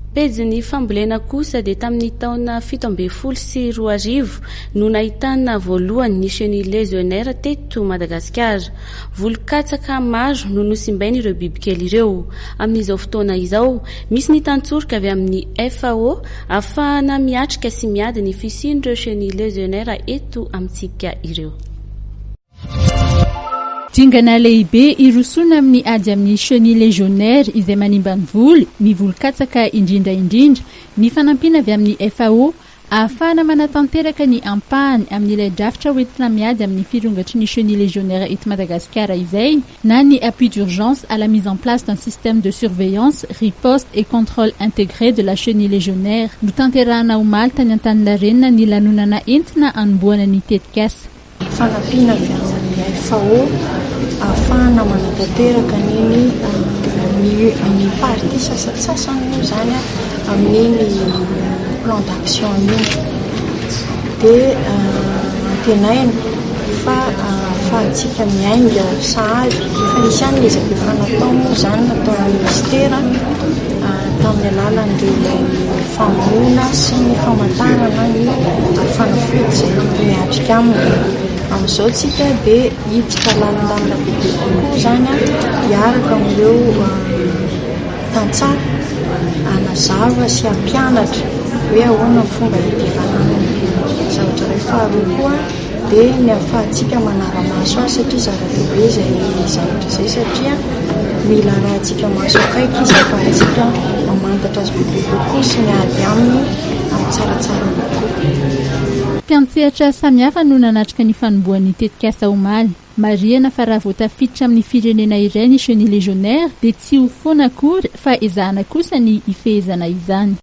Pejin'ny fambolena kosa dia tamin'ny taona 2017 no nahitana voalohany ny chenille légionnaire teto Madagasikara. Voly katsaka maro no nosimbain'ireo bibikely ireo. Amin'izao fotoana izao, misy ny tantsoroka avy amin'ny FAO ahafahana miatrika sy miady ny fisian'ireo chenille légionnaire eto amintsika ireo. Dingana lehibe hirosoana amin'ny ady amin'ny chenille légionnaire izay manimba ny voly, ny voly katsaka indrindra indrindra, ny fanampiana avy amin'ny FAO ahafahana manatanteraka ny ampahany amin'ilay drafitra hoentina miady amin'ny firongatry ny chenille légionnaire eto Madagasikara izay na ny appui d'urgence à la mise en place d'un système de surveillance, riposte et contrôle intégré de la chenille légionnaire. Notanterahana omaly tany Antaninarenina ny lanonana entina hanombohana ny tetikasa. Fanampiana avy amin'ny FAO ahafahana manatanteraka an'iny ny partie sasantsasany moa izany amin'iny plan d'action iny. Dia antenaina fa ahafahantsika miainga sahady. Efa nisy ihany ny ezaka efa natao moa izany nataon'ny minisitera tamin'ny alalan'ireo famonoana sy ny famantarana ny fanafody izay tokony miatrika aminy. Amin'izao tsika dia hiditra lalindalina bebe kokoa izany hiaraka amin'ireo tantsaha hanazava sy hampianatra hoe ahoana ny fomba hidirana aminy. Zavatra iray faharoa koa dia ny ahafahantsika manara-maso azy satria zava-dehibe izay zavatra izay satria mila arahantsika maso akaiky izy ahafahantsika mamantatra azy bebe kokoa sy miady aminy amin'ny tsaratsara kokoa. Mpiantsehatra samihafa no nanatrika ny fanombohan'ny tetikasa omaly. Marihana fa raha vao tafiditra amin'ny firenena iray ny chenille légionnaire dia tsy ho foana akory fa ezahana kosa ny hifehezana izany.